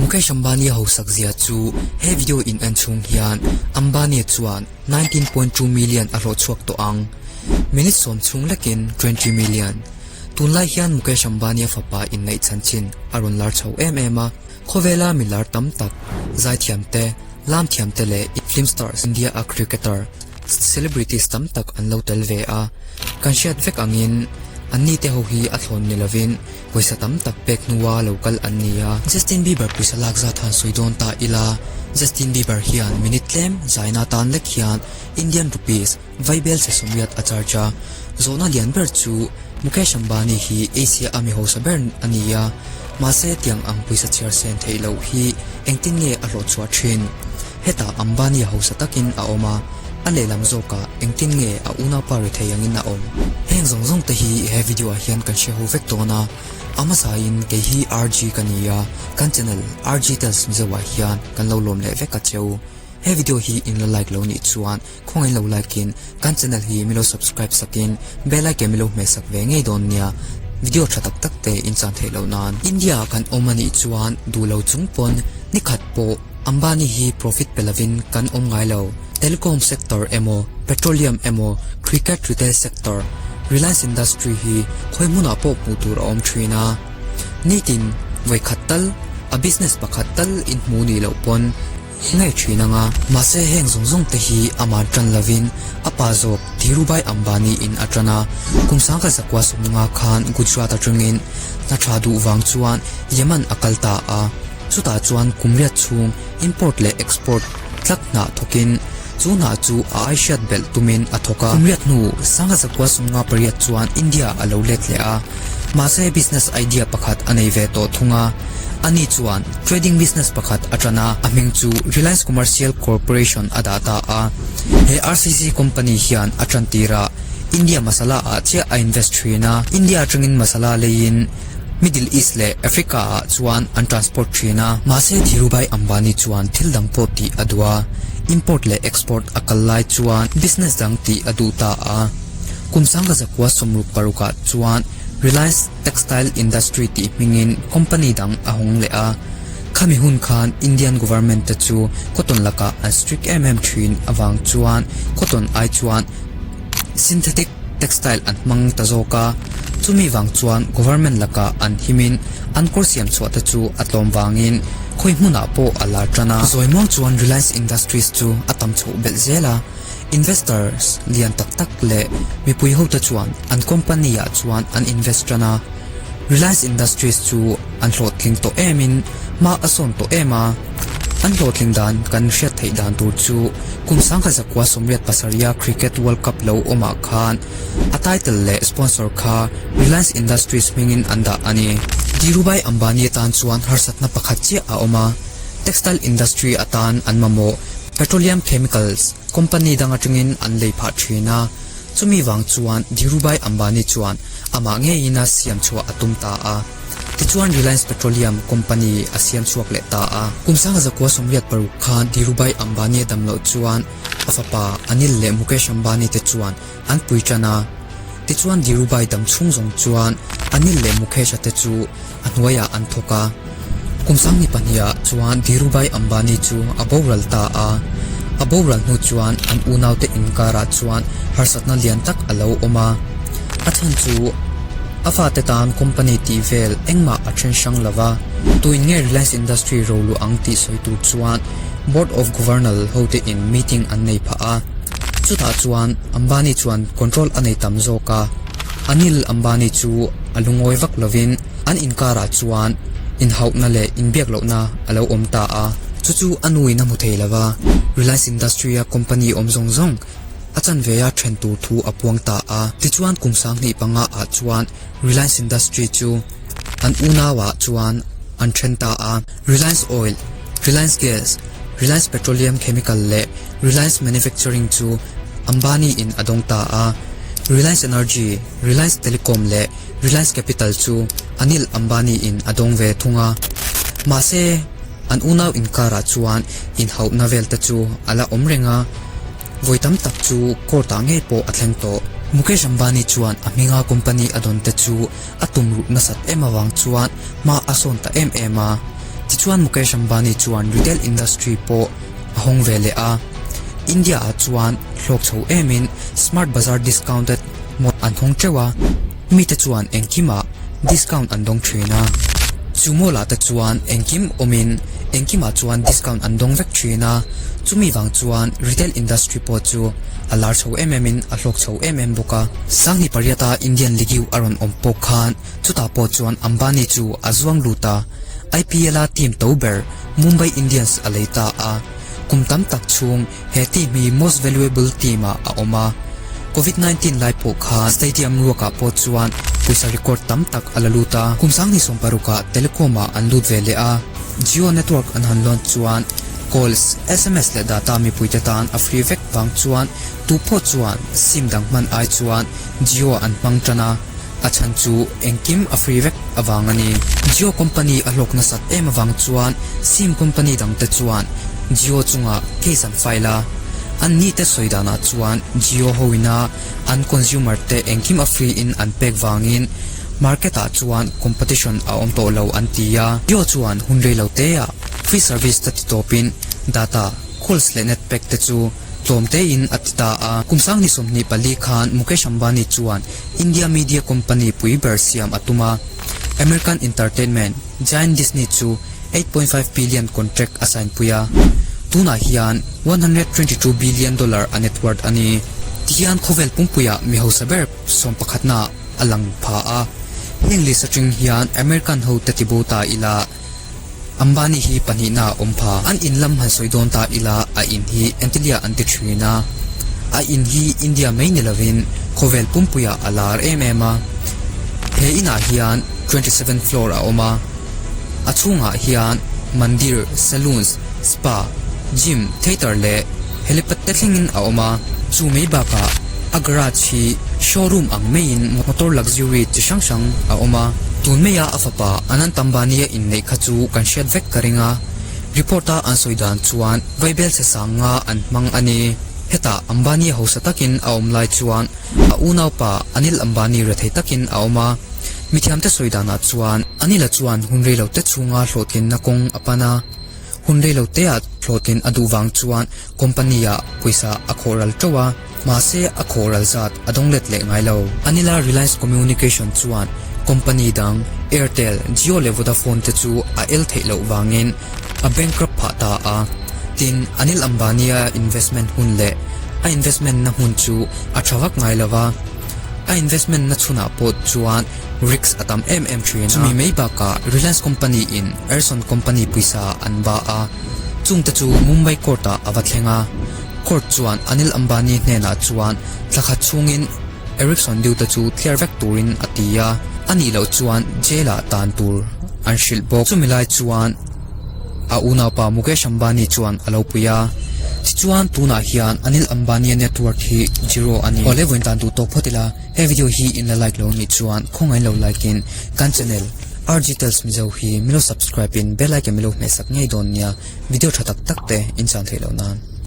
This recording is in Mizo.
Mukesh Ambani hausak zia chu he video in en chhung hian Ambani chuan 19.2 million a hlawh chhuak tawh ang. Minute sawm chhung lekin 20 million. Tunlai hian Mukesh Ambani-a fapa inneih chanchin a rawn lar chho em em a, khawvela mi lar tam tak, zaithiam te, lamthiam te leh film stars, India a cricketer, celebrities tam tak an lo tel ve a. Kan hriat vek angin anni te ho hi a thlawn ni lovin pawisa tam tak pek hnua lo kal an ni a. Justin Bieber pawisa lak zat han sawi dawn ta ila, Justin Bieber hian minute tlem zaina tan lek hian Indian rupees Vaibel che sawmriat a charge a, zawhna lian ber chu Mukesh Ambani hi Asia a mi hausa ber a ni a, mahse tiang ang pawisa chhiar sen theih loh hi engtin nge a hlawh chhuah thin? Hetah Ambani hausa takin a awm a, a lehlam zawkah engtin nge a unaupa rethei angin a awm? Heng zawng zawng te hi he video ah hian kan hre ho vek dawn a, a hmasain kei hi RG ka ni a, kan channel RG Tales Mizo ah hian kan lo lawm leh vek a cheu. He video hi in la like lo nih chuan Khawngaih lo like in kan channel hi milo subscribe sak in bell icon milo hmeh sak ve ngei dawn nia video tha tak tak te in chan theih loh nan. India ah kan awm anih chuan duh lo chung pawn nikhat pawh Ambani hi profit pe lovin kan awm ngai lo. Telecom sector emaw petroleum emaw cricket retail sector Reliance industry hi khawi hmunah pawh hmuh tur a awm thin a. Nitin vawikhat tal a business pakhat tal in hmu nih loh pawn Ngei thin anga, mahse heng zawng zawng te hi aman tan lovin a pa zawk Dhirubhai Ambani in a tan a, kum sangkhat zakua sawmnga khan Gujarat atangin hna tha duh vang chuan Yemen a kal ta a, chutah chuan kum riat chhung import leh export tlak hna thawkin chu hna chu a ai hriat belh tumin a thawk a. Kum riat hnu sangkhat zakua sawmnga pariat chuan India a lo let leh a, mahse business idea pakhat a nei ve tawh thung a. Ani chuan trading business pakhat a tan a, a hming chu Reliance Commercial Corporation a dah ta a. He RCC company hian a tan tirah India masala ah chiah a invest thin a. India atangin masala leiin Middle East leh Africa ah chuan an transport thin a. Mahse Dhirubhai Ambani chuan thil dang pawh tih a duh a, import leh export a kal lai chuan business dang tih a duh ta a. Kum sangka zakua 66 ah chuan Reliance Textile Industry tih hmingin company dang a hawng leh a, khami hun khan Indian government te chu cotton lakah an strict em em thin avang chuan cotton ai chuan synthetic textile an hmang ta zawk a, chumi vang chuan government lakah an himin an kawr siam chhuah te chu a tlawm vangin khawi hmunah pawh a lar tan a. Zawimuang chuan Reliance Industries chu a tam chhoh belh zel a. Investors lian tak tak leh mipui hote chuan an company ah chuan an invest tan a, Reliance Industries chu an hlawhtling tawh emin hma a sawn tawh em a, an hlawhtling dan kan hriat theih dan tur chu kum sangkhat zakua 87 a Cricket World Cup lo awmah khan a title leh sponsor kha Reliance Industries hmingin an dah a ni. Dhirubhai Ambani atan chuan harsatna pakhat chiah a awm a, textile industry atan an mamawh. Petroleum Chemicals company dang atangin an lei phah thin a, chumi vang chuan Dhirubhai Ambani chuan amah ngeiin a siam chhuah a tum ta a. Tichuan Reliance Petroleum company a siam chhuak leh ta a. Kum sanga zakua 86 khan Dhirubhai Ambani a dam loh chuan a fapa Anil leh Mukesh Ambani te chuan an pui tan a. Tichuan Dhirubhai dam chhung zawng chuan Anil leh Mukesh-a te chu a hnuaiah an thawk a. Kum sangni pahniha chuan Dhirubhai Ambani chu a boral ta a. A boral hnu chuan an unaute inkarah chuan harsatna lian tak a lo awm a. A chhan chu a fate tan company tih vel engmah a then hrang lo va. Tuin nge Reliance Industry roluah ang tih sawi tur chuan Board of Governor hote in meeting an nei phah a. Chutah chuan Ambani chuan control a nei tam zawk a. Anil Ambani chu a lungawi vak lovin an inkarah chuan inhauhna leh inbiak lohna a lo awm ta a. Chu chu a nuin a hmu thei lo va, Reliance Industry-a company awm zawng zawng a chanve a then tur thu a puang ta a. Tichuan kum 2005 ah chuan Reliance Industry chu an unauah chuan an then ta a. Reliance Oil, Reliance Gas, Reliance Petroleum Chemical leh Reliance Manufacturing chu Ambani in a dawng ta a, Reliance Energy, Reliance Telecom leh Reliance Capital chu Anil Ambani in a dawng ve thung a. Mahse, an unau inkarah chuan inhauhna vel te chu a la awm reng a, vawi tam tak chu court ah ngei pawh a thleng tawh. Mukesh Ambani chuan a hminga company a dawn te chu a tum ruh nasat em avang chuan hma a sawn ta em em a. Tichuan Mukesh Ambani chuan retail industry pawh a hawng ve leh a. India ah chuan hlawk chho emin Smart Bazaar discounted mall an hawng teuh a, mite chuan engkimah discount an dawng thin a. Chu mall ah te chuan engkim awmin engkimah chuan discount an dawng vek thin a, chumi vang chuan retail industry pawh chu a lar chho em emin a hlawk chho em em bawk a. Sanghni pariata Indian League a rawn awm pawh khan Chutah pawh chuan Ambani chu a zuang lut a, IPL-a team to ber Mumbai Indians a lei ta a. Kum tam tak chhung he team hi most valuable team ah a awm a. Covid 19 lai pawh khan stadium ruakah pawh chuan pawisa record tam tak a la lut a. Kum 2016 ah telecom ah an lut ve leh a, Jio network an han launch chuan calls, sms leh data mipuite tan a free vek vang chuan tu pawh chuan sim dang hman ai chuan Jio an hmang tan a. A chhan chu engkim a free vek avang a ni. Jio company a hlawk nasat em avang chuan sim company dangte chuan Jio chungah case an file a. An nite sawi danah chuan Jio hoina an consumer te engkim a free in an pek vangin market ah chuan competition a awm tawh lo an ti a. Jio chuan hun rei lo te ah free service te ti tawpin data, calls leh net pack te chu tlawm tein a ti ta a. Kum sangni 24 khan Mukesh Ambani chuan India media company pui ber siam a tum a, American entertainment giant Disney chu 8.5 billion contract a sign pui a, tunah hian 122 billion dollar a net worth a ni. Tihian khawvel pumpuiah mi hausa ber sawmpakhatna a lang pha a, heng list atang hian American hote tibo ta ila, Ambani hi pahnihna a awm pha. An in lam han sawi dawn ta ila a in hi Antilia an ti thin a. A in hi India mai ni lovin khawvel pumpuiah a lar em em a. He inah hian 27 floor a awm a. A chhungah hian mandir, saloons, spa, gym, theatre leh helipad te thlengin a awm a. Chu mai bakah a garage hi showroom ang maiin motor luxury chi hrang hrang a awm a. Tun maia a fapa Anant Ambani-a inneih kha chu kan hriat vek ka ring a, report-a an sawi dan chuan vaibel chhe sang nga an hmang a ni. Hetah Ambani hausa takin a awm lai chuan a unaupa Anil Ambani rethei takin a awm a. Mithiamte sawi danah chuan Anil-a chuan hun reilote chhunga hlawhtlinna kawng a pan a. Hun reiloteah hlawhtlin a duh vang chuan company-ah pawisa a khawh ral teuh a, mahse a khawh ral zat a dawng let leh ngai lo. Anila Reliance Communication chuan company dang Airtel, Jio leh Vodafone te chu a el theih loh vangin a bankrupt phah ta a. Tin, Anil Ambani-a investment hun leh a investment na hmun chu a tha vak ngai lo va, a investment na chhunah pawh chuan risk a tam em em thin a. Chumi mai bakah Reliance company in Ericsson company pawisa an ba a, chungte chu Mumbai court ah a va thleng a. Court chuan Anil Ambani hnenah chuan thla khat chhungin Ericsson due te chu clear vek turin a ti a, a nih loh chuan jail ah tan tur an hrilh bawk. Chumi lai chuan a unaupa Mukesh Ambani chuan a lo pui a, tichuan tunah hian Anil Ambani-a net worth hi zero a ni. Awle vawiin tan duh tawk phawt ila, he video hi in la like lo nih chuan khawngaih lo like in kan channel RG Tales Mizo hi milo subscribe in bell icon milo hmehsak ngei dawn nia video tha tak tak te in chan theih loh nan.